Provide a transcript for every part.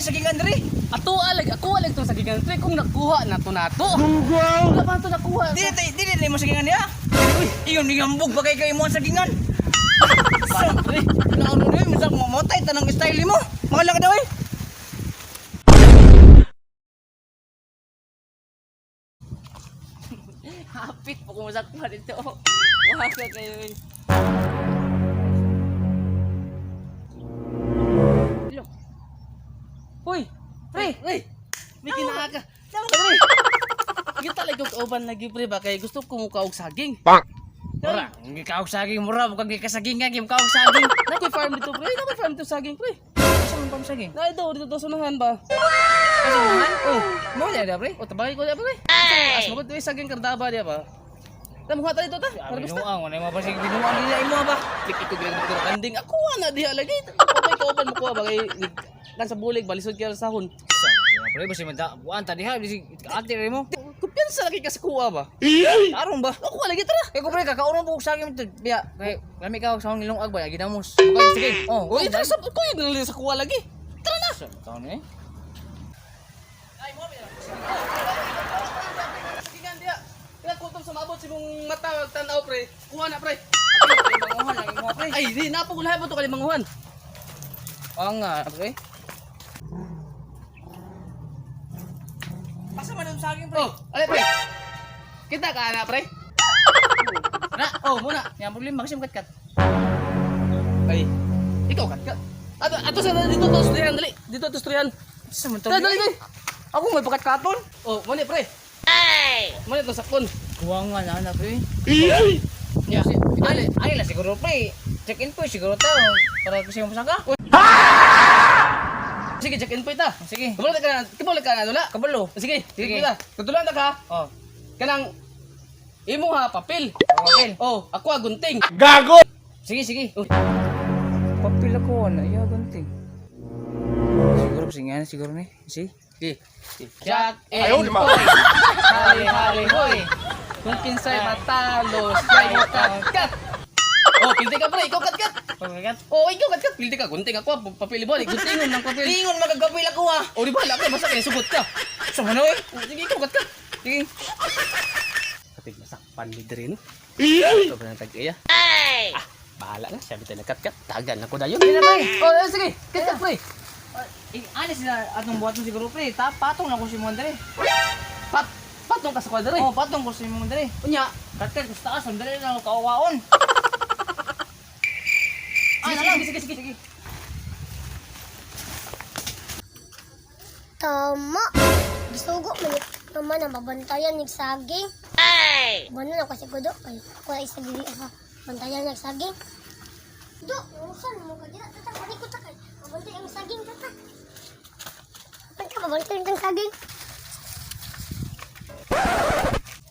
sagingan diri. Ato alag, ako alag tong sagingan pre kung nakuha na to nato. Wala pa to nakuha. Dili tay dili na mo sagingan niya. Uy, ingon ningambog pa kay kay mo ang sagingan. Bala pre. Naano ni mo sa mamotay tanang style mo. Mga ka daw eh. Hapit po kung masakpan dito. Wala ka kayo. Lo. Uy, pre. Uy, may kinaka. Pre. Kita lagi og kauban lagi pre ba kay gusto ko muka og saging. Mura, gikaog saging mura, bukag gikasagingan, gikaog saging. Nakoy farm dito pre, nakoy farm dito saging pre. Asa man pam saging? Na ito dito to sunahan ba? Asa man? Oh, mo na pre. O tabay ko diya pre. Ay! As mo ba saging kardaba diya ba? Tamuha ta dito ta. Harvest ta. Binuang, wala mo pa sige binuang nila imo ba? Klik iko gid ko kanding. Ako na diha lagi. Kapay kauban mo kuha ba kay kan sa bulig balisod kay sa sahon. Sa, pre basi man ta, buan ta diha bisi ate rin mo. Kumpiyansa lagi ka sa kuha ba? Aron ba? Ako lagi tara. Kay ko pre kakaon po og saging to. Biya, kay lami ka og sahong ilong ag ba ginamos. Sige. Oh, Uy, tara sa kuya na lang sa kuha lagi. Tara na. Sa taon eh. Sagingan diha. Kaya kutom sa maabot si mong mata tanaw pre. Kuha na pre. Banguhan lang imo pre. Ay, di na po lahat mo to kalimanguhan. Oo nga, pre. Asa man ang saging pre? Oh, ale pre. Kita ka na pre. Na, Oh, muna. yang problema kasi kat. Ay, ikaw kat ka. Ato, ato sa dito to strihan dali. Dito to strihan. Sa man to. Dali, dali, dali. Ako may pagkat-katon. Oh, muna pre. Ay! Muna to sakon. Kuha nga na na pre. Ya. Ay, ay lang siguro pre. Check in po siguro ta para kasi mo saka. Sige, check in po ita. Sige. Kabalo ka na, kabalo ka na dula. Kabalo. Sige, sige Sige. kita. Tutulan ta ka. Oh. Kanang imo ha papel. Papel. Oh, ako ah, gunting. Sige, sige. Oh. Papel ako na iya gunting. Siguro kasi nga siguro ni. Si. Sige. Jack and Hoy. Hali hali hoy. Kung kinsay matalo, siya'y mo kat kat. Oh, pildi ka pre, ikaw kat kat. Pagkat. Oh, ikaw kat kat, pildi ka gunting ako, ah, papel ba, guntingon ng papel. Lingon magagapil ako ah. Oh, di ba, laki basta kay sugot ka. Sa manoy. Oh, sige, ikaw kat kat. Sige. Kapig masakpan ni Dre, no? Ito ba ng tag-iya? Ah, bahala na. Sabi tayo nagkat-kat. Tagan ako na yun. Sige na, pre. Oh, eh, sige. Kat-kat, pre. Eh, alis na atong buhaton siguro pre. Ta patong na ko si Mondre. Pat, patong ka sa kwadra, eh. Oh, patong ko si Mondre. Unya. Katkat ko sa taas, sandali na ako kauwaon. Sige, sige, sige, sige, sige. Tama. Gisugo man naman ang mabantayan ng saging. Ay! Bueno na kasi ko do. Ay, ako ay isa dili ka. Bantayan ng saging. Do, usan mo ka dira tata balik ko ta kay. Mabantay ang saging tata. Ba't ka mabantay ang saging?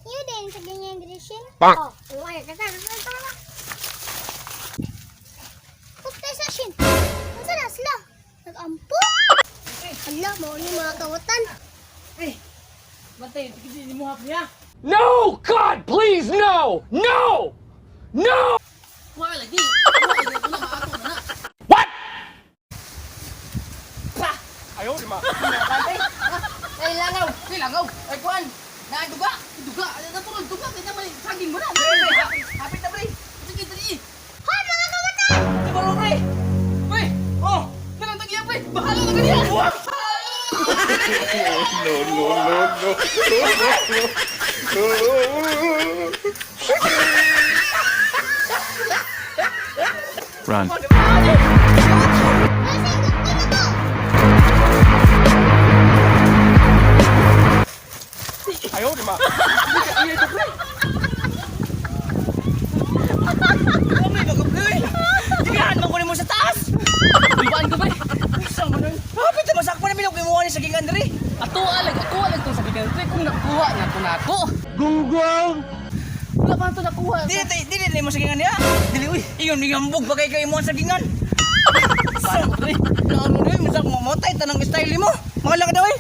Iyo din saging yung grishin. Oh, wala tata tata tata. Putay sa shin. Unsa na sila? Nagampo. Hala, mao ni mga kawatan. Pre. Bantay, tigil ni mo hap niya. No! God, please, no! No! No! Kuha lagi. Kuha lagi. Una, maato na na. What? Pa! Bantay. Ay langaw. Ay, langaw. Ay kuan. Naaduga. Duga. Ay, natural, duga. Kaya naman, saging mo na. Pre, hapit na pre. Sige, dali. Hoy, mga kawatan! Siguro pre. Pre! Oh. Ganang tag-iya, pre. Bahala na kaniya. Run. Ay, singkot ko na to! Kami magapre. Tigaan man ko nimo sa taas. Dubaan ko, pre. Sa manoy. Hapit na masakpan na bilog imuha ni sagingan diri. Ato alag, ako alag tong sagingan, pre. Kung nakuha na to nako. Gunggong! Wala pa to nakuha. Dili tay dili na mo sagingan niya. Dili, uy. Ingon ningambog pa kay kay mo ang sagingan. Bala ko, pre. Naano ni mo sa mamotay tanang style mo. Mga ka daw eh.